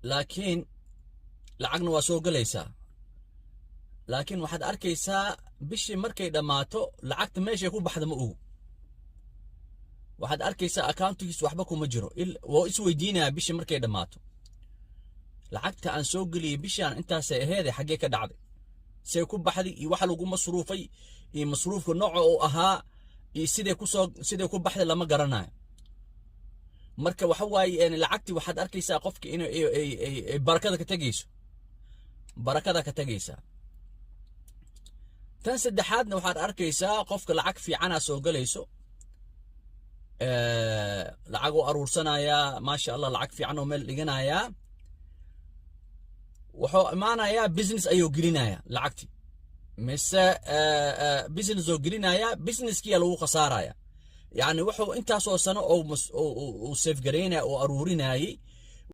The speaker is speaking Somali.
Laakiin lacagna waa soo gelaysaa, laakiin waxaad arkaysaa bishii markay dhammaato lacagta meeshay ku baxda ma ogu. Waxaad arkaysaa accountigiis waxba kuma jiro. Waa isweydiinaya bishii markay dhammaato: lacagta aan soo geliyey bishaan intaasay aheede, xaggee ka dhacday? See ku baxday? Iyo waxa lagu masruufay iyo masruufka nooca uu ahaa iyo siday ku baxday lama garanayo. Marka waxa waaye, lacagtii waxaad arkaysaa qofki in ay barakada ka tegayso, barakada ka tegaysaa. Tan saddexaadna, waxaad arkaysaa qofka lacag fiicanaa soo galayso, lacag oo aruursanayaa, maasha Allah, lacag fiican oo meel dhiganayaa. Wuxuu imaanayaa business ayuu gelinayaa lacagtii, mise business oo gelinayaa, businesskiyaa lagu khasaaraya. Yacni wuxuu intaasoo sano oo uu save garaynaya oo aruurinayay.